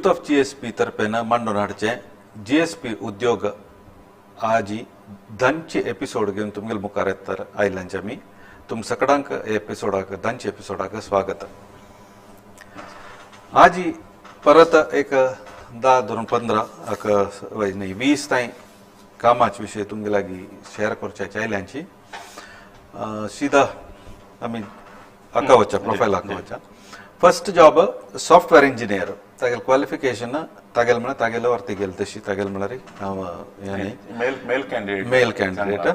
Youth of GSP तर्फेन मांडून हाडचे GSP उद्योग आजी धांचे एपिसोड घेवन तुमगेले मुखार येतात आयल्यांचे आमी तुम सगळ्यांक एपिसोडाक धांचे एपिसोडाक स्वागत. आजी परत एक 10 धरून 15 एक न्ही 20 तांय कामाचे विशय तुमगे लागीं शेअर करच्या आयल्यांची. सीधा आमी हाका वच्या प्रोफायल हाका वच्या. First job software engineer. तागेले क्वालिफिकेशन तागेले म्हळ्यार तागेले वरती गेले तशी तागेले म्हळ्यार हांव हें न्ही. Mail candidate. मेल कॅन्डिडेट,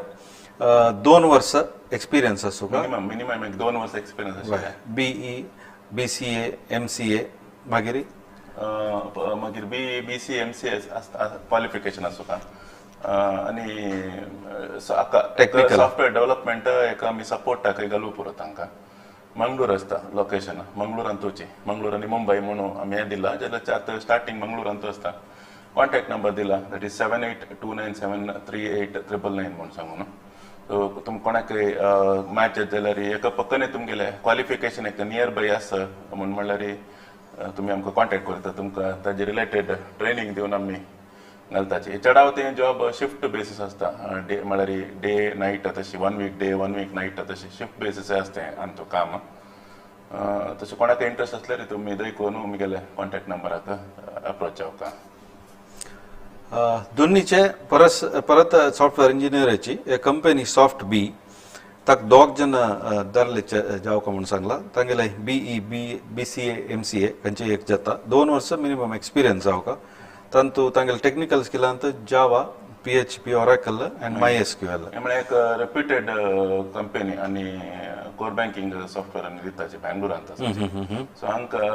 2 वर्स एक्सपिरियन्स आसूं का. मिनिमम मिनिमम एक 2 वर्स एक्सपिरियन्स आशिल्ले. बीई, बीसीए, एमसीए, मागीर मागीर B B C M C S qualification आसूं का आनी Technical. Software development एक आमी सपोर्टाक घालू पुरो तांकां. मंगळूर आसता लोकेशन, मंगळूरांतूची, मंगळूर आनी मुंबय म्हणून आमी हें दिलां जाल्यार आतां स्टार्टींग मंगळूरांतू आसता. कॉन्टॅक्ट नंबर दिला, that is 7829738999 म्हणून सांगून. सो तुम कोणाकय मॅच जाल्यार एका पक्कने तुमगेले क्वॉलिफिकेशन एक नियर बाय आसा म्हूण म्हणल्यार तुमी आमकां कॉन्टॅक्ट करता, तुमकां ताजे रिलेटेड ट्रेनींग दिवन आमी घालताची. चडाव तें जॉब शिफ्ट बेसीस आसता, डे म्हळ्यार डे नायट, तशी one week day, one week night, तशी शिफ्ट बेसीस आसता तें आमचो काम. तशें कोणाक इंट्रस्ट आसल्यार तुमी देखून मुगेले कॉन्टॅक्ट नंबराक अप्रोच जावका. दोन्हीचे परस परत सॉफ्टवेअर इंजिनियराची एक कंपनी सॉफ्ट बी, ताका दोग जण धरले जावका म्हणून सांगला. तांगेले BE, B BCA, MCA खंयचे एक जाता, 2 वर्स मिनिमम एक्सपिरियन्स जावका. तांतू तांगेले technical स्किलांत Java, PHP, Oracle and MySQL. म्हळ्यार एक रेप्युटेड कंपनी आनी कोर बँकिंग सॉफ्टवेअर आनी दिताची बँगलोरांत आसा. सो हांकां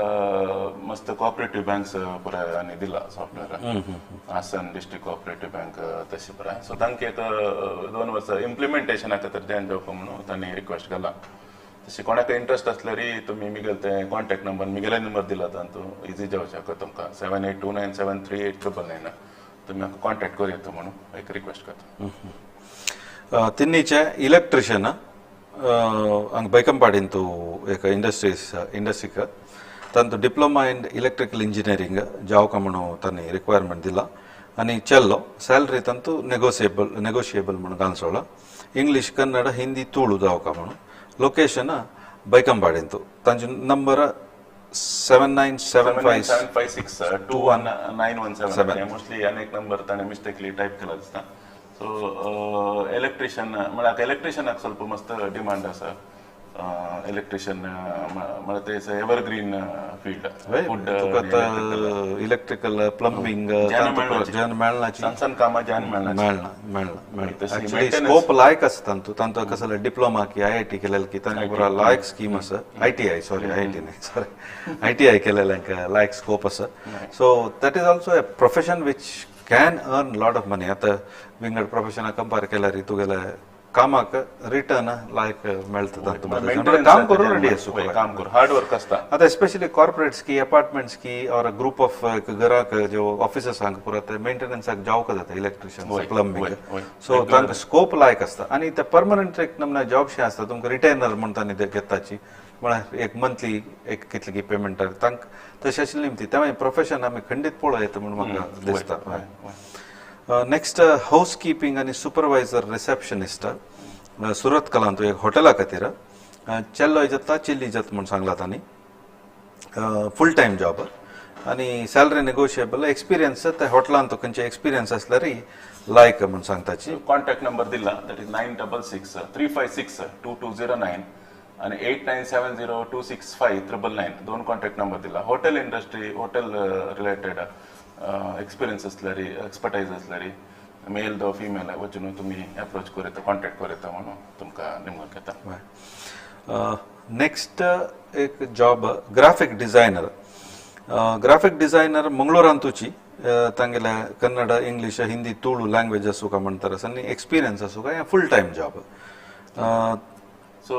मस्त कॉपरेटीव बँक्स पुराय आनी दिला सॉफ्टवेअर, हासन डिस्ट्रिक्ट कॉपरेटीव बँक तशी पुराय. सो तांकां एक 2 वर्सां इम्प्लिमेंटेशना खातीर जॉयन जावपा म्हणून तांणी रिक्वेस्ट केला. तशें कोणाक इंट्रस्ट आसल्यार तुमी मिगेल ते कॉन्टॅक्ट नंबर, मिगेले नंबर दिला तांतू इजी जावचें तुमकां, 7829738999, तुमी म्हाका कॉन्टॅक्ट करूं येता म्हणून एक रिक्वेस्ट करता. तिन्नीचे इलेक्ट्रिशियन हांगा बैकंपाडीन तूं एक इंडस्ट्रीज इंडस्ट्रीक तांतू डिप्लोमा इन इलेक्ट्रिकल इंजिनियरींग जावका म्हणून तांणी रिक्वायरमेंट दिला आनी चेल्लो सॅलरी तांतू नेगोशिएबल नेगोशिएबल म्हणून घालून सोडला. इंग्लीश, कन्नड, हिंदी, तुळू जावका म्हणून. लोकेशन बैकंपाडीन तूं. तांचे नंबर 7975 795621917. Seven. Mostly अनेक नंबर ताणें मिस्टेकली टायप केला दिसता. सो इलेक्ट्रिशियन म्हळ्यार इलेक्ट्रिशियनाक ಸ್ವಲ್ಪ मस्त डिमांड आसा. इलेक्ट्रिशियन म्हळ्यार ते एवरग्रीन फील्ड. फूड तुका आतां इलेक्ट्रिकल, प्लंबींग जन मेळनाची. सण सण कामां जन मेळना. मेळना मेळना मेळना. तशी ऍक्च्युली maintenance- scope लायक आसा तांतू. तांतू कसले डिप्लोमा की आयआयटी केलेले की तांकां पुरा लायक स्कीम आसा. आयटीआय, सॉरी, आयआयटी न्ही, सॉरी, आयटीआय केलेल्यांक लायक स्कोप आसा. So that is also a profession which can earn lot of money. आतां विंगड प्रोफेशना कंपेर केल्यार तुगेले कामाक रिटर्न लायक मेळटा तातूंत. Maintenance काम करून रेडी आसूं. काम करून हार्ड वर्क आसता. आता एस्पेशली कॉर्पोरेट्स की, अपार्टमेंट्स की और ग्रुप ऑफ घराक जो ऑफिसर्स हांगा पुरा ते मेंटेनन्साक जावका जाता इलेक्ट्रिशियन, प्लंबिंग. वय, वय. सो तांकां स्कोप लायक आसता आनी ते परमनंट एक नमूना जॉब शे आसता. तुमकां रिटेनर म्हण तांणी ते घेताची, म्हळ्यार एक मंथली एक कितली की पेमेंट तांकां तशें आशिल्लें न्ही. ते प्रोफेशन आमी खंडीत पळोवं येता म्हूण म्हाका दिसता. नेक्स्ट हाऊस किपिंग आनी सुपरवायझर रिसेप्शनिस्ट सुरत कलांत एक हॉटेला खातीर. चेल्लो जाता, चेल्ली जाता म्हूण सांगला तांणी. फूल टायम जॉब आनी सॅलरी नेगोशिएबल. एक्सपिरियन्स त्या हॉटेलांत खंयचे एक्सपिरियन्स आसल्यार लायक म्हूण सांगताची. कॉन्टॅक्ट नंबर दिला, that is 9663562209 आणि 8970265999, दोन कॉन्टॅक्ट नंबर दिला. Hotel industry, hotel related experience असल्यार, एक्सपर्टायज असल्यार, मेल दो फिमेल वचून तुम्ही अप्रोच करूं येता, कॉन्टॅक्ट करूं येता म्हणून तुमकां निमगून घेता. नेक्स्ट एक job graphic designer. Graphic designer मंगळूरांतूची. तांगेले कन्नड, इंग्लीश, हिंदी, तुळू लँग्वेज आसूं का म्हणटार आनी एक्सपिरियन्स आसूं का. Full time job. So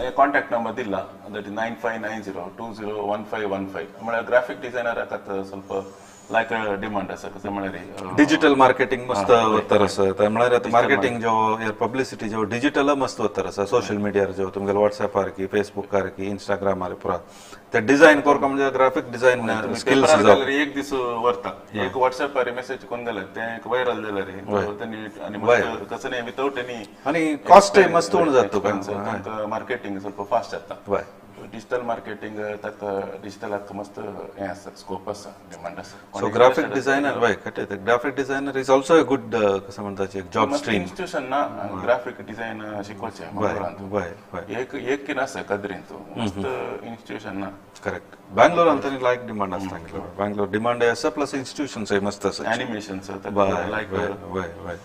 हे कॉन्टॅक्ट नंबर दिला, that is 9590201515. म्हळ्यार ग्राफीक डिझायनराक आतां ಸ್ವಲ್ಪ लायक डिमांड आसा कसं म्हळ्यार डिजिटल मार्केटिंग मस्त वतर आसा. म्हळ्यार आतां मार्केटिंग जो पब्लिसिटी जो डिजिटल मस्त वतर आसा. सोशल मिडियार जो तुमगेले व्हॉट्सॅपार की फेसबुकार की इंस्टाग्रामार पुरा ते डिझायन करका म्हणजे ग्राफिक डिझायन स्किल्स जाल्यार एक दीस व्हरता. एक व्हॉट्सॅपार मेसेज कोण घाल्यार ते एक व्हायरल जाल्यार आनी कसं न्ही विथआउट एनी आनी कॉस्ट मस्त उणो जाता तुका. मार्केटिंग ಸ್ವಲ್ಪ फास्ट जाता. डिजिटल मार्केटिंग ताका डिजिटलाक मस्त हें आसा, स्कोप आसा, डिमांड आसा. सो ग्राफिक डिझायनर वय कटे graphic designer is also a good कसं म्हणतात एक जॉब स्ट्रीम. इन्स्टिट्यूशन ना ग्राफिक डिझायन शिकोवचें मंगळूरांत एक एक कितें आसा कदरीन मस्त इन्स्टिट्यूशन ना. करेक्ट. बँगलोरांत तरी लायक डिमांड आसता. बँगलोर डिमांड आसा प्लस इन्स्टिट्यूशन्स मस्त आसा. एनिमेशन्स लायक वय वय.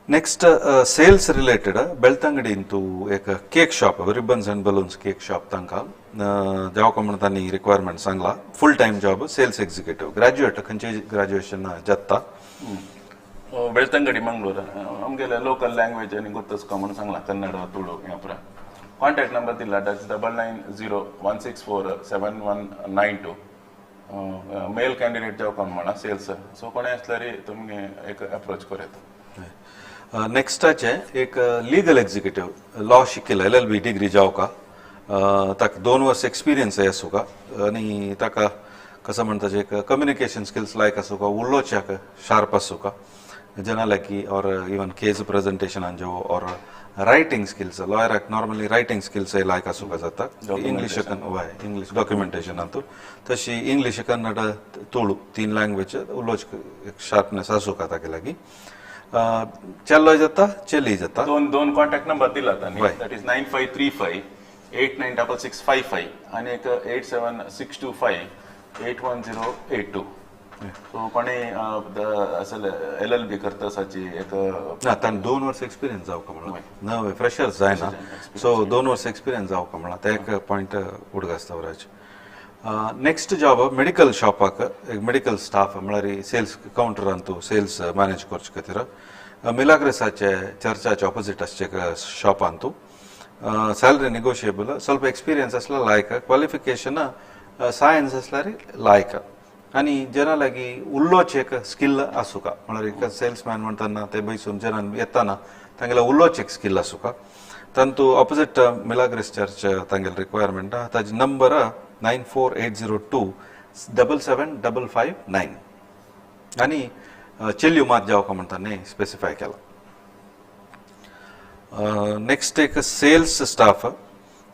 नेक्स्ट सेल्स रिलेटेड बेಳ್तंगडी इंतू एक cake shop, ribbons and balloons cake shop तांकां जावका म्हणून तांणी रिक्वायरमेंट सांगला. Full time job, sales executive, graduate, खंयचे ग्रॅज्युएशन जाता. बेಳ್तंगडी मंगळूर आमगेले लोकल लँग्वेज आनी ಗೊತ್ತಸ್ಕೊ म्हणून सांगला, कन्नड तुळू हें पुरा. कॉन्टॅक्ट नंबर दिला that's 9901647192. Mail candidate जावका म्हणा सेल्स. सो कोणें आसल्यार तुमी एक अप्रोच करूं येता. नेक्स्टाचे एक लिगल एक्झिक्युटिव्ह, लॉ शिकिल्लो, LLB degree जावका, ताका 2 वर्स एक्सपिरियन्स आसूका आनी ताका कसं म्हणटा एक कम्युनिकेशन स्किल्स लायक आसूका, उलोवच्याक शार्प आसूका जना लागी, और इवन केस प्रेजेंटेशनान जो और रायटिंग स्किल्स, लॉयराक नॉर्मली रायटिंग स्किल्स लायक आसूका जाता. इंग्लीश वय इंग्लीश डॉक्युमेंटेशनांतू तशी इंग्लीश कन्नड तुळू 3 लँग्वेज उलोवचे शार्पनेस आसूका ताके लागीं. चेल्लो जाता चेली जाता. दोन कॉन्टॅक्ट नंबर दिला तांणी, that is 9535896655 आनी एक 8762581082. सो कोणी असले LLB करता आसाची एक ना तांणी 2 वर्स एक्सपिरियन्स जावका म्हणला, नवे फ्रेशर्स जायना. सो 2 वर्स एक्सपिरियन्स जावका म्हणला ते एक पॉयंट उडगासता वराचे. नेक्स्ट जॉब मेडिकल शॉपाक एक मेडिकल स्टाफ म्हळ्यार सेल्स कावंटरांतू सेल्स मॅनेज करचे खातीर मिलाग्रेसाचे चर्चाचे ऑपोजीट आसचे शॉपांतू. सॅलरी निगोशिएबल, ಸ್ವಲ್ಪ एक्सपिरियन्स आसल्यार लायक, क्वॉलिफिकेशन सायन्स आसल्यार लायक आनी जना लागीं उलोवचें एक स्किल आसूका. म्हळ्यार एक सेल्समॅन म्हणटाना ते बैसून जनान येताना तांगेले उलोवचें एक स्किल आसूका. तांतू ऑपोजीट मिलाग्रेस चर्च तांगेले रिक्वायरमेंट. ताजी नंबर 9480277559 आनी चेल्यो मात जावका म्हणटा न्ही स्पेसिफाय केला. नेक्स्ट एक सेल्स स्टाफ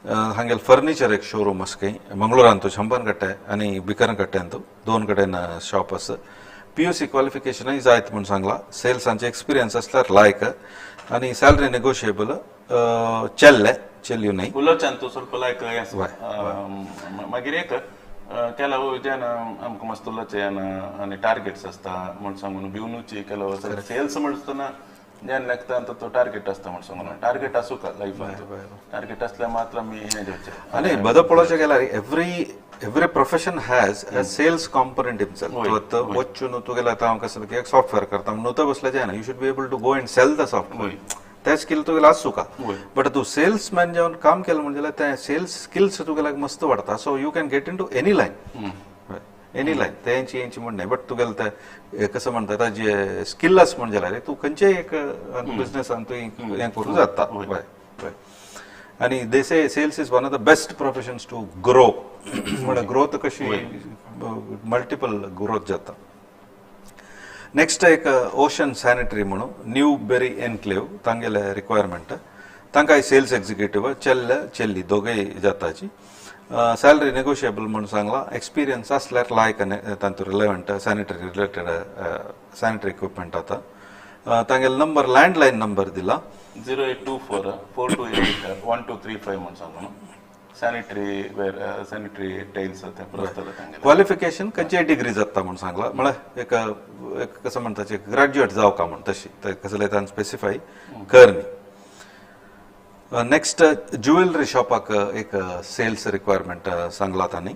हांगेले फर्निचर एक शोरूम आसा खंय मंगळूरांतू शंबनकट्टे आनी बिकरनकट्टे अंतू 2 कडेन शॉप आसा. PUC क्वॉलिफिकेशनय जायत म्हूण सांगला. सेल्सांचे एक्सपिरियन्स आसल्यार लायक आनी सॅलरी नेगोशिएबल, चेल्ले चेल्यो न्ही. उलोवच्यान तूं ಸ್ವಲ್ಪ लायक मागीर एक ಕೆಲವು ಜನ आमकां मस्त उलोवचें आनी टार्गेट्स आसता म्हूण सांगून भिवनुची ಕೆಲವು सेल्स म्हणतना ज्ञान लागता तो टार्गेट आसता म्हूण सांगून टार्गेट आसूका लायफान टार्गेट आसल्यार मात्र आमी हें जावचें. आनी बदो पळोवचें गेल्यार every profession has a sales component himself. वचून तुगेलें आतां हांव कसं एक सॉफ्टवेअर करता म्हणून न्हू बसलें जायना. You should be able to go and sell the software. ते स्किल तुगेलें आसूका. बट तूं सेल्समॅन जेवन काम केलें म्हणजे जाल्यार ते सेल्स स्किल्स तुगेल्याक मस्त वाडटा. So you can get into any line, any line तेंची हेंची म्हण न्हय, बट तुगेलें ते कसं म्हणटा ताजे स्किल आसा म्हण जाल्यार तूं खंयचेय एक बिजनसान तूं हें करूं जाता. हय हय. आनी they say sales is one of the best professions to grow. म्हळ्यार ग्रोथ कशी मल्टिपल ग्रोथ जाता. नेक्स्ट एक ओशन सॅनिटरी म्हणून न्यू बेरी एन्क्लेव तांगेले रिक्वायरमेंट. तांकां सेल्स एक्झिक्युटिव्ह चेल्ले चेल्ली दोगेय जाताची. सॅलरी नेगोशिएबल म्हणून सांगला. एक्सपिरियन्स आसल्यार लायक आनी तांतूं relevant sanitary related sanitary equipment आतां. तांगेलो नंबर लँडलायन नंबर दिला 0824 428 1235 म्हूण सांगून सॅनिटरी वेर सॅनिटरी टायल्स ते क्वॉलिफिकेशन खंयचीय डिग्री जाता म्हूण सांगला. म्हळ्यार एक एक कसं म्हणटा ग्रॅज्युएट जावका म्हूण तशी कसलें तांणी स्पेसिफाय कर न्ही. नेक्स्ट ज्युवेलरी शॉपाक एक सेल्स रिक्वायरमेंट सांगला तांणी.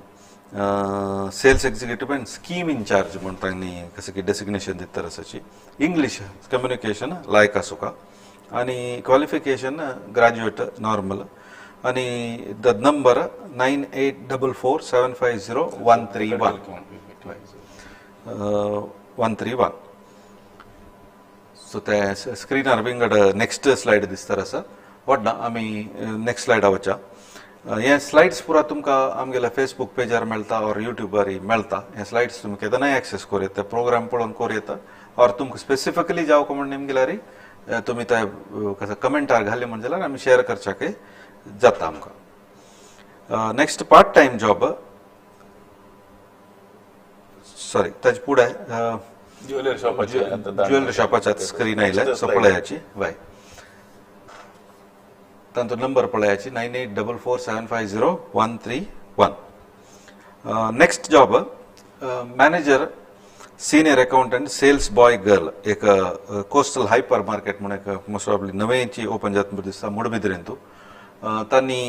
Sales executive and scheme incharge म्हूण तांणी कसं की डेसिग्नेशन दिता आसाची. इंग्लीश कम्युनिकेशन लायक आसूका आनी क्वॉलिफिकेशन ग्रॅज्युएट नॉर्मल आनी the number 9844750131. 131. सो ते स्क्रिनार विंगड नेक्स्ट स्लायड दिसता आसा वाडना आमी नेक्स्ट स्लायडा वचा. हे स्लायड्स पुरा तुमकां आमगेल्या फेसबूक पेजार मेळटा ऑर युट्यूबार मेळटा. हे स्लायड्स तुमी केन्नाय एक्सेस करूं येता, प्रोग्राम पळोवन करूं येता ऑर तुमकां स्पेसिफिकली जावं म्हण नेम गेल्यार तुमी ते कसं कमेंटार घाले म्हण जाल्यार आमी शेअर करच्याक जाता आमकां. Next part time job, sorry, ताजे फुडें ज्वेलरी शॉपाचे. ज्वेलरी शॉपाच्या स्क्रीन आयल्या, सो पळयाची वय तांचो number पळयाची 9844750131. Next job, manager, senior accountant, sales boy girl, एक कोस्टल हायपर मार्केट म्हणून एक मोस्ट प्रॉब्ली नवेंची ओपन जाता दिसता मुडबिद्रेंतू. तांणी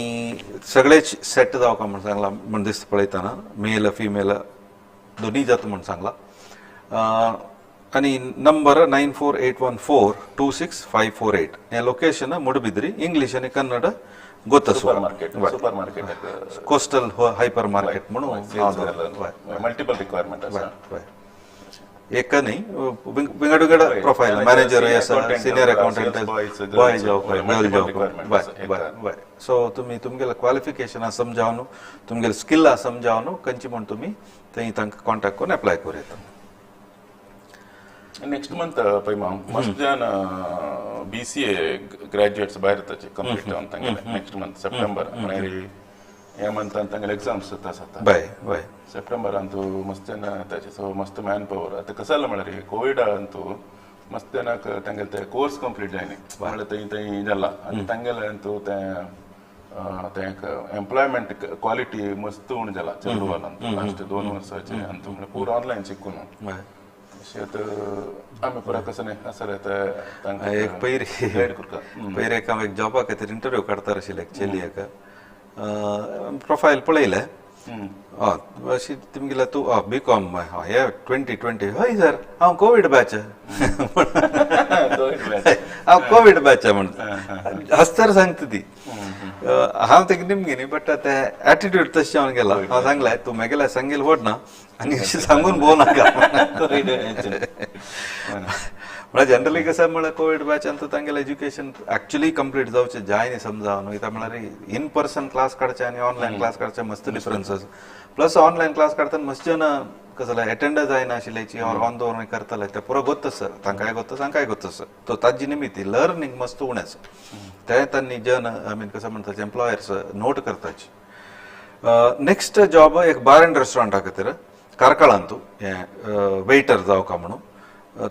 सगळेच सेट जावका म्हण सांगला म्हण दिसता पळयतना, मेल फिमेल दोन्ही जाता म्हण सांगला. आनी नंबर 9481426548. हे लोकेशन मुडबिद्री. इंग्लीश आनी कन्नड गोत. Super market, super market. Coastal hyper market म्हणून. मल्टिपल रिक्वायरमेंट आसा. एक न्ही, विंगड विंगड प्रोफायल, मॅनेजर आसा, सिनियर अकाउंटंट, बॉय जावप, गर्ल जावप. बरें बरें बरें. सो तुमी तुमगेले क्वॉलिफिकेशन समजावन, तुमगेले स्किल समजावन खंयची म्हण तुमी थंय तांकां कॉन्टेक्ट करून एप्लाय करूं येता. नेक्स्ट मंथ पळय मस्त जन बीसीए ग्रॅज्युएट्स भायर येताचे कंप्लीट जावन तांगेले नेक्स्ट मंथ सप्टेंबर, म्हळ्यार ह्या मंथान तांगेले एग्जाम्स आसता. बरें बरें. सप्टेंबरांतू मस्त जन येताचे, सो मस्त मॅन पवर. आतां कसं जालें म्हळ्यार कोविडांतू मस्त जनाक तांगेले ते कोर्स कंप्लीट जायना, म्हळ्यार थंय थंय जाला आनी तांगेले अंतू तें तें एम्प्लॉयमेंट क्वालिटी मस्त उणें जाला चेडवान लास्ट 2 वर्साचे अंतू, म्हळ्यार पुरो ऑनलायन शिकून. अशें आमी पुरा कसं न्ही आसा तांकां एक पयर गायड करता. पयर एक हांव एक जॉबा खातीर इंटरव्यू काडटा आशिल्ले एक चेली, एक प्रोफायल पळयलें. हय, अशी तुमगेले तूं बी कॉम हे 2020. हय सर, हांव कोवीड बॅच, हांव कोवीड बॅच म्हण हस्तर सांगता ती. हांव तेका निमगी न्ही, बट ते एटिट्यूड तशें जावन गेला. हांव सांगलें, तूं मेगेल्या सांगेल व्हड ना आनी अशें सांगून भोव नाका. म्हळ्यार जनरली कसं म्हळ्यार कोवीड बॅच अंतू तांगेलें एज्युकेशन एक्चुअली कंप्लीट जावचें जाय न्ही समजावन. कित्याक म्हळ्यार इन पर्सन क्लास काडचे आनी ऑनलायन क्लास काडचे मस्त डिफरन्स आसा. प्लस ऑनलायन क्लास काडतना मस्त जन कसं अटेंड जायनाशिल्ल्याची ऑर ऑन दवरून करतले, ते पुरो गोत आसा, तांकांय गोत आसा, हांकांय गोत आसा. तो ताजी निमित्त लर्निंग मस्त उणें आसा. ते तांणी जन I mean कसं म्हणटा एम्प्लॉयर्स नोट करताची. नेक्स्ट जॉब एक बार अँड रेस्टॉरंटा खातीर कार्कळांतू, हें वेटर जावका म्हणून.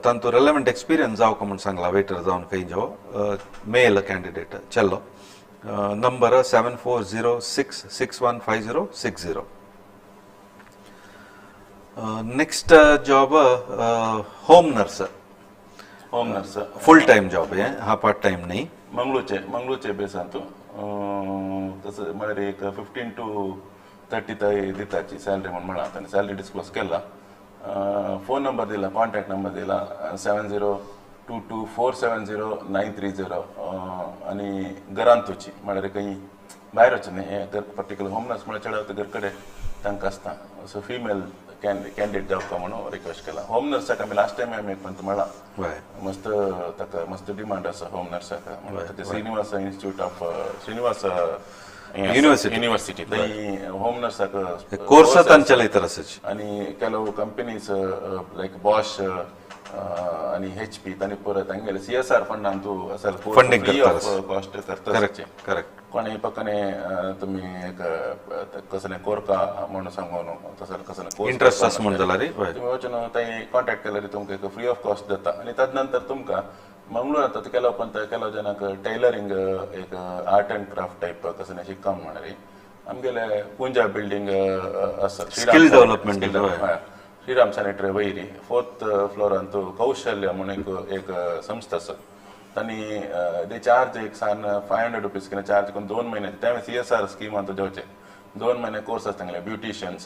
तांतू रेलेवंट एक्सपिरियन्स जावका म्हूण सांगला, वेटर जावन खंय जो mail candidate चेल्लो. Number 7406615060. Next job, home nurse. Home nurse. Full time job हे हा, पार्ट टायम न्ही. मंगळूरचे मंगळूरचे बेसांतू तसं म्हळ्यार एक 15 टू 30 तय दिताची सॅलरी म्हण म्हणा. तांणी सॅलरी डिस्क्लोज केला, फोन नंबर दिला, कॉन्टॅक्ट नंबर दिला 7022470930. आनी घरांतूची, म्हळ्यार खंय भायर वचूं न्ही, हें तर पर्टिक्युलर होम नर्स म्हळ्यार चेडा घर कडेन तांकां आसता. सो फिमेल कॅन्डिडेट जावका म्हणून रिक्वेस्ट केला. होम नर्साक आमी लास्ट टायम आमी एक पंत म्हणला, मस्त ताका मस्त डिमांड आसा होम नर्साक. ते Srinivas institute of Srinivas university. University थंय होम नर्साक कोर्स तांचे चलयतात आसाची. आणि ಕೆಲವು कंपनीज लायक बॉश आणि एचपी तांणी परत तांगेले सीएसआर फंड अंतू असल Funding free करतात. ऑफ कॉस्ट करतात. Correct correct. कोणी पक्कने तुम्ही एक कसले कोरका म्हणून सांगून तसं कसले कोर्स इंट्रस्ट आसा म्हण जाल्यार हय. तुमी वचून थंय कॉन्टॅक्ट केल्यार तुमकां एक फ्री ऑफ कॉस्ट जाता. आनी तद नंतर तुमकां मंगळूर आतां ಕೆಲವು पंत ಕೆಲವು ಜನಕ್ಕೆ ಟೈಲರಿಂಗ್ एक आर्ट अँड क्राफ्ट टायप कसलें शिकम म्हळ्यार आमगेले पुंजा बिल्डींग आसा. Skill development. Shriram sanitary वयरी फोर्थ फ्लोरांत कौशल्य म्हणून एक एक संस्था आसा. तांणी ते चार्ज एक सान ₹500 कितें चार्ज करून 2 म्हयने, ते सीएसआर स्किमांत जेवचे 2 म्हयने कोर्स आसता तांगेले, ब्युटिशियन्स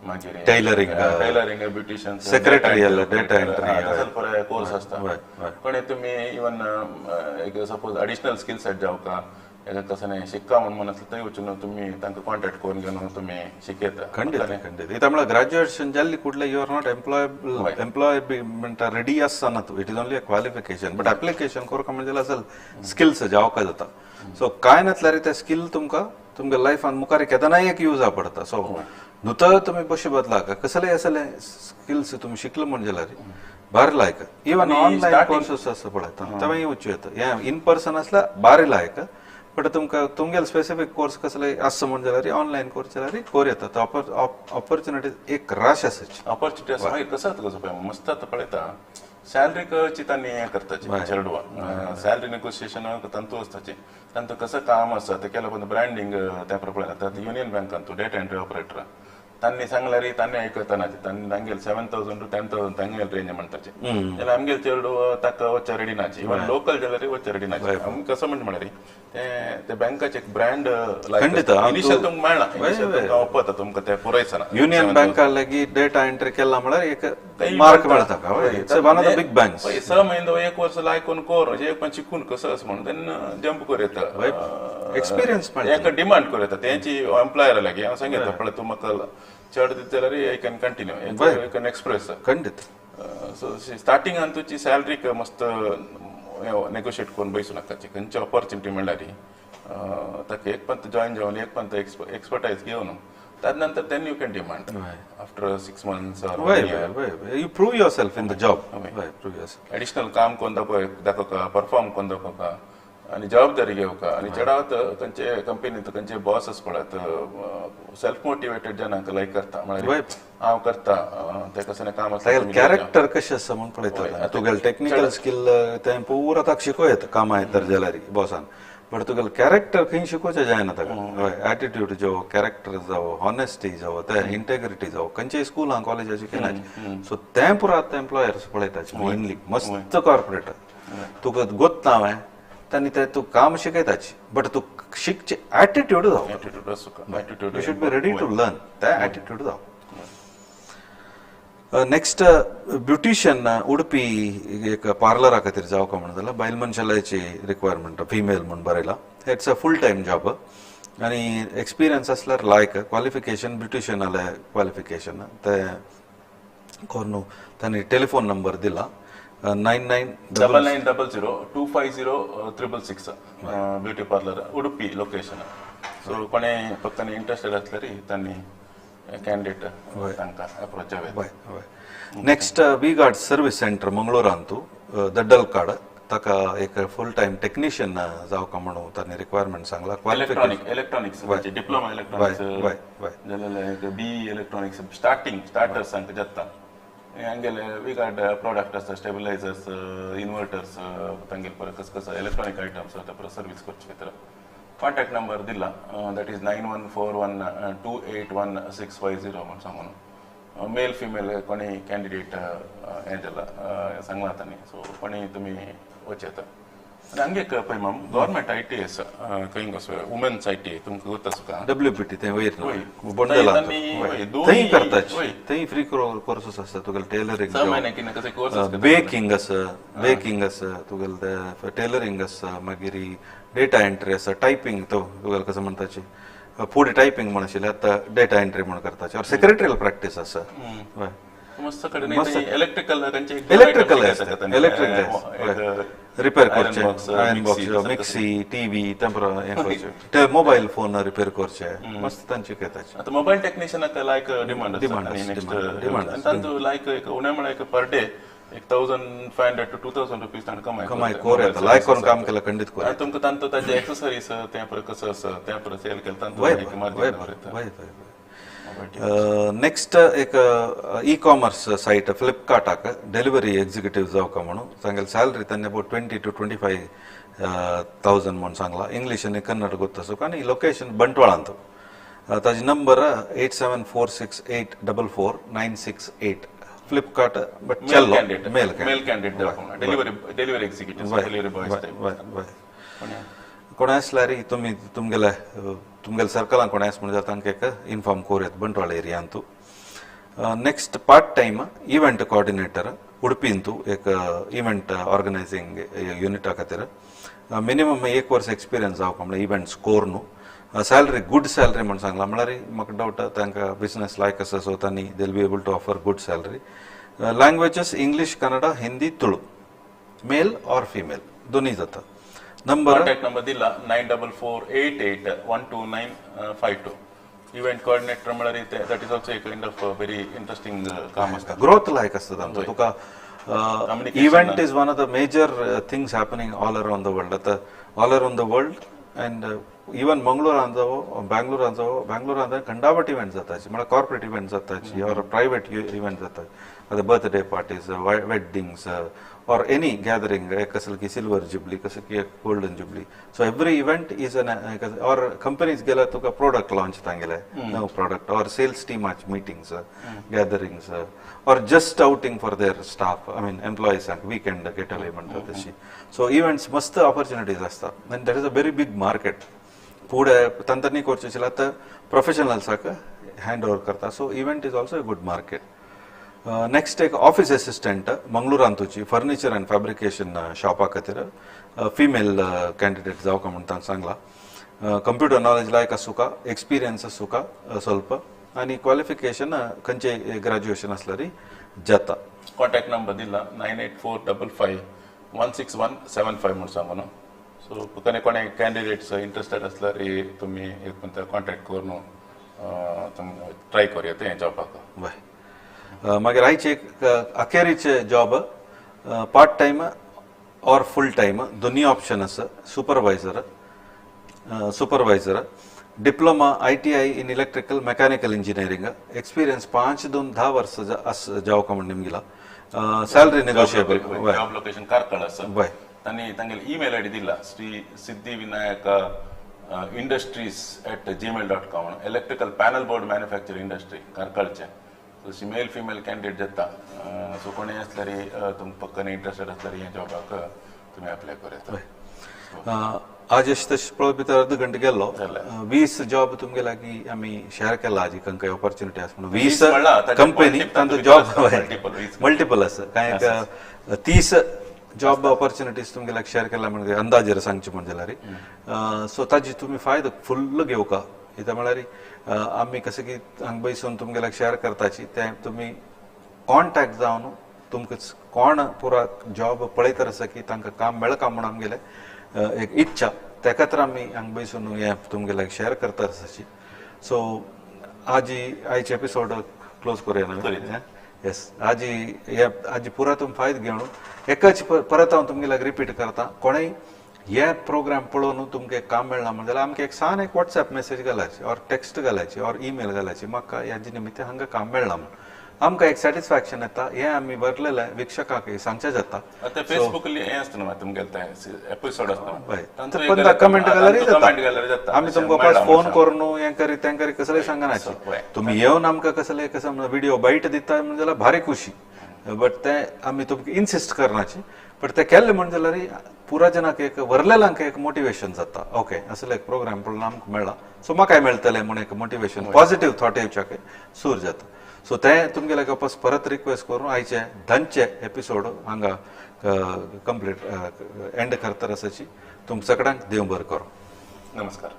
मागीर Tailoring, tailoring, beauticians, Secretarial, data entry, तसले पुराय कोर्स आसता. हय, हय. पण तुमी इवन एक सपोज अडिशनल स्किल सेट जावका एका कसं शिक्का म्हण म्हण आसलें थंय वचून तुमी तांकां कॉन्टॅक्ट करून घेवन तुमी शिकयता. खंडित खंडित. इथं म्हळ्यार ग्रॅज्युएशन जाल्ली कुडले you are not employable, employment ready आसना तूं. It is only a qualification, but application करूंक म्हणजे असेल स्किल्स जावका जाता. सो काय नासल्यार ते स्किल तुमकां तुमच्या लायफान मुखार केदनाय एक यूज पडता. सो नुतर तुमी बशे बदलाक कसले असले स्किल्स तुमी शिकले म्हण जाल्यार भारी लायक. इवन ऑनलायन कोर्सेस आसा पळयता तेवूय वचूं येता. हें इन पर्सन आसल्यार भारी लायक, बट तुमकां तुमगेले स्पेसिफीक कोर्स कसले आसता म्हण जाल्यार ऑनलायन कोर्स जाल्यार कोर येता. तो ऑपॉर्च्युनिटी एक राश आसाची. ऑपॉर्च्युनिटी आसा. मागीर कसो जाता कसो पळय मस्त आतां पळयता सॅलरी तांणी हें करताची चेडवां सॅलरी नेगोशिएशन तांतू आसताची. तांतू कसं काम आसा तें केलं पण ब्रँडींग त्या प्रमाणे. आतां युनियन बँकान तूं डेटा एंट्री ऑपरेटर तांणी सांगल्यार तांणी आयकतना तांणी तांगेले 7,000 to 10,000 तांगेले रेंज म्हणटाचे. जाल्यार आमगेले चेडू ताका वचच्या रेडी नाची, इवन लोकल जाल्यार वचच्या रेडी नाची. आमी कसो म्हणटा म्हळ्यार ते बँकाचे एक ब्रँड इनिशियल तुमकां मेळना, इनिशियल तुमकां ओपता तुमकां ते पुरयतना. युनियन बँका लागीं डेटा एंट्री केला म्हळ्यार एक मार्क मेळता. It's one of the big banks. 6 म्हयने 1 वर्स लायकून कोर एक पण शिकून कसं असं म्हणून तेन्ना जंप करूं येता, एक्सपिरियन्स मेळटा, एका डिमांड करूं येता तेंची एम्प्लॉयरा लागीं. हांव सांगता पळय तूं म्हाका चड दित जाल्यार I can continue, I can express. खंडित. सो स्टार्टिंगान तुजी सॅलरीक मस्त नेगोशिएट करून बैसूं नाकाची. खंयची ऑपॉर्च्युनिटी मेळ्ळ्यार ताका एक पंत जॉयन जावन एक पंत एक्सपर्टायज घेवन ताजे नंतर then you can demand after 6 months. You prove yourself in the job. Additional काम करून दाखोवका, दाखोवका, परफॉर्म करून दाखोवका आनी जबाबदारी घेवका. आनी चडावत खंयचे कंपनीत खंयचे बॉस पळयत सेल्फ मोटिवेटेड जनांक लायक करता, म्हळ्यार हांव करता तें कसलें काम आसता, कॅरेक्टर कशें आसा म्हूण पळयता. तुगेलें टॅक्निकल स्किल तें पुरा ताका शिकोवं येता कामां येतर जाल्यार बॉसान, बट तुगेलें कॅरेक्टर खंय शिकोवचें जायना ताका. हय, एटिट्यूड जावं, कॅरेक्टर जावं, हॉनेस्टी जावं, तें इंटेग्रिटी जावं, खंयच्याय स्कुलां कॉलेजां शिकयना. सो तें पुरा आतां एम्प्लॉयर्स पळयता मेनली. मस्त कॉर्पोरेटर तुका गोत्ता हांवें तांणी ते तूं काम शिकयताची, बट तूं शिकचे एटिट्यूड जावं, you should be ready to learn, ते एटिट्यूड जावं. नेक्स्ट ब्युटिशियन उडपी एक पार्लरा खातीर जावका म्हणून जाल्यार बायल मनशाची रिक्वायरमेंट फिमेल म्हूण बरयला. It's a full time job आनी एक्सपिरियन्स आसल्यार लायक. क्वॉलिफिकेशन ब्युटिशियनाले क्वॉलिफिकेशन ते करून तांणी टेलिफोन नंबर दिला 99 9900 250 666 beauty parlour Udupi location. So कोणे फक्त इंट्रस्टेड आसल्यार तांणी कॅन्डिडेट तांकां अप्रोच जावं. Next we guard service centre मंगळूरांतू दड्डलकाड ताका एक फुल टायम टेक्निशियन जावका म्हणून तांणी रिक्वायरमेंट सांगला. इलेक्ट्रॉनिक्स डिप्लोमा इलेक्ट्रॉनिक्स जाल्यार बी इलेक्ट्रॉनिक्स स्टार्टिंग स्टार्टर्स तांकां जाता. हांगेले we guard product आसता, स्टेबलायझर्स, इन्वर्टर्स, तांगेले परत कसं कसं इलेक्ट्रॉनिक आयटम्स आसता परत सर्वीस करचे खातीर. कॉन्टॅक्ट नंबर दिला that is 9141 281 650 म्हूण सांगून. मेल फिमेल कोणी कॅन्डिडेट हें जाला सांगला तांणी. सो कोणी तुमी वचूं येता. आनी हांगे एक पळय ma'am government I T आसा खंय कसो वुमेन्स I T तुमकां गोत आसा डब्ल्यू पी टी तें वयर बोंडला थंय करता, थंय फ्री कोर्सेस आसता तुगेले टेलरिंग, बेकिंग आसा, बेकिंग आसा तुगेले टेलरिंग आसा, मागीर डेटा एंट्री आसा, टायपिंग तो तुगेले कसं म्हणटाची फुडें टायपिंग म्हण आशिल्लें आतां डेटा एंट्री म्हूण करताची, ऑर सेक्रेटरियल प्रॅक्टीस आसा. मस्त कडेन इलेक्ट्रिकल इलेक्ट्रिकल इलेक्ट्रिकल रिपेर करचे, आयर्न बॉक्स, मिक्सी, टीव्ही तें पुरो हें करचें, मोबायल फोन रिपेर करचे, मस्त तांचे घेताचे. आतां मोबायल टेक्निशियनाक लायक डिमांड आसा, डिमांड तांचो लायक एक उणें म्हळ्यार एक पर डे एक 1500 to 2000 rupees तांकां कमाय कमाय कोर येता. लायक करून काम केल्यार खंडीत कोर. तुमकां तांचो ताजे एक्सेसरीज तें पळय कसो आसा तें पळय सेल केलें तांचो एक मार्जीन वयर. नेक्स्ट एक ई कॉमर्स सायट फ्लिपकार्टाक डेलिव्हरी एक्झिक्युटीव जावका म्हणून सांगेल. सॅलरी तांणी अबाउट 20 to 25,000 म्हणून सांगला. इंग्लीश आनी कन्नड गोत्त आसूं आनी लोकेशन बंटवाळांत. ताजी नंबर 8746 844 968 फ्लिपकार्ट. बट चलो male candidate delivery executive delivery boys type. कोण आसल्यार तुमी तुमगेले तुमगेले सर्कलान कोण आसा म्हणून तांकां एक इन्फॉर्म करूं येता Bantwal एरियांतू. Next part time event coordinator उडपींतू एक इव्हेंट ऑर्गनायझिंग युनिटा खातीर मिनिमम एक वर्स एक्सपिरियन्स जावका, म्हळ्यार इव्हेंट्स कोर न्हू. सॅलरी गुड सॅलरी म्हण सांगला, म्हळ्यार म्हाका डावट तांकां बिजनस लायक आसा, सो तांणी they'll be able to offer good salary. Languages English, Kannada, Hindi, Tulu. Male or female दोन्ही जाता. नंबर कॉन्टॅक्ट नंबर दिला 9448812952. इव्हेंट कॉर्डिनेटर म्हळ्यार that is also a kind of very interesting काम आसता. ग्रोथ लायक आसता आमचो तुका. Communication. Event is one of the major things happening all around the world. आतां all around the world and even मंगळूरान जावं, बँगलोरान जावं, बँगलोरान खंडावट इव्हेंट जाताची, म्हळ्यार कॉर्पोरेट इव्हेंट जाताची ऑर प्रायवेट इव्हेंट जाता. आतां birthday parties, weddings or any gathering, कसलं की सिल्वर जुबली, कसं की golden jubilee, so every event is an or companies गेल्यार तुका प्रोडक्ट लॉन्च तांगेले नव प्रोडक्ट ऑर सेल्स टीमाचे meetings, gatherings or just outing for their staff, I mean एम्प्लॉईजांक weekend get away म्हणतात तशी. सो इव्हेंट्स मस्त ऑपॉर्च्युनिटीज आसता आनी that is a very big market. फुडें तांतनी करचें आशिल्लें, आतां प्रोफेशनल्साक हँड ओवर करता, so event is also a good market. Next एक ऑफिस असिस्टंट मंगळूरांतूची फर्निचर अँड फॅब्रिकेशन शॉपा खातीर फिमेल कॅन्डिडेट जावका म्हूण तांकां सांगला. कंप्युटर नॉलेज लायक आसूका, एक्सपिरियन्स आसूका ಸ್ವಲ್ಪ आनी क्वॉलिफिकेशन खंयचे ग्रॅज्युएशन आसल्यार जाता. कॉन्टॅक्ट नंबर दिला 9845516175 म्हूण सांगून. सो कोणे कोणे कॅन्डिडेट्स इंट्रस्टेड आसल्यार तुमी एक कॉन्टॅक्ट करून तुमी ट्राय करूया तें जॉबाक. बरें, मागीर आयचे एक अखेरीचे job, part time or full time दोन्ही ऑप्शन आसा. Supervisor, diploma ITI in electrical, mechanical engineering, experience 5 दोन 10 वर्स जावका म्हण निमगिला. Salary negotiable. Job location Karkala आसा. तांणी तांगेले ईमेल आयडी दिला, Shri Siddhi Vinayak industries@gmail.com. Electrical panel board manufacture industry कार्कळचे. सो अशी मेल फिमेल कॅन्डिडेट जाता. सो कोणी आसल्यार तुमकां पक्काने इंट्रस्टेड आसल्यार ह्या जॉबाक तुमी अप्लाय करूं येता. आज अशें तशें पळोवप भितर अर्द घंटे गेल्लो. जालें. 20 जॉब तुमगे लागीं आमी शेअर केला. आजी खंय ऑपॉर्च्युनिटी आसा म्हणून 20 20 म्हणला, ताचे कंपनी multiple तांचो भितर जॉब आसता, multiple, 20. मल्टिपल आसा. कांय एक 30 जॉब ऑपॉर्च्युनिटीज तुमगे लागीं शेअर केला म्हणजे अंदाजेर सांगचे म्हण जाल्यार. सो ताजी तुमी फायदो फुल्ल घेवका. कित्याक म्हळ्यार आमी कशें की हांगा बैसून तुमगे लागीं शेअर करताची, ते तुमी कॉन्टॅक्ट जावन तुमकां कोण पुरा जॉब पळयत आसा की तांकां काम मेळका म्हूण आमगेले एक इच्छा, त्या खातीर आमी हांगा बैसून हें तुमगे लागीं शेअर करता आसाची. सो आजी आयचे एपिसोड क्लोज करूया न्हय? येस, आजी हे आजी पुरा तुमी फायदो घेवन एकाच परत हांव तुमगे लागीं रिपीट करता, कोणेय हे प्रोग्राम पळोवन तुमकां एक काम मेळना म्हण जाल्यार आमकां एक सान एक वॉट्सॅप मेसेज घालायची ऑर टेक्स्ट घालायची ऑर ईमेल घालायची, म्हाका ह्याजे निमित्त हांगा काम मेळना म्हण. आमकां एक सॅटिस्फॅक्शन येता, हें आमी बरलेलें वीक्षकांक सांगचें जाता. आतां फेसबुक हें आसता न्हू तुमगेलें तें एपिसोड आसता. हय, पंदरा कमेंट घाल्यारय कमेंट घाल्यार जाता. आमी तुमकां फोन करून हें करी तें करी कसलें सांगनाची. तुमी येवन आमकां कसलें कसं व्हिडिओ बायट दिता म्हण जाल्यार भारी खुशी, बट तें आमी तुमकां इन्सिस्ट करनाची. बट तें केल्लें म्हण जाल्यार पुरा जनाक एक व्हरलेल्यांक एक मोटिवेशन जाता, ओके असले एक प्रोग्राम पळोवन आमकां मेळ्ळा, सो म्हाकाय मेळटलें म्हूण एक मोटिवेशन, पॉझिटीव थॉट येवच्याक सूर जाता. सो तें तुमगेले वापस परत रिक्वेस्ट करून आयचे धांचे एपिसोड हांगा कंप्लीट एंड करता आसाची. तुम सगळ्यांक देव बरें करूं. नमस्कार.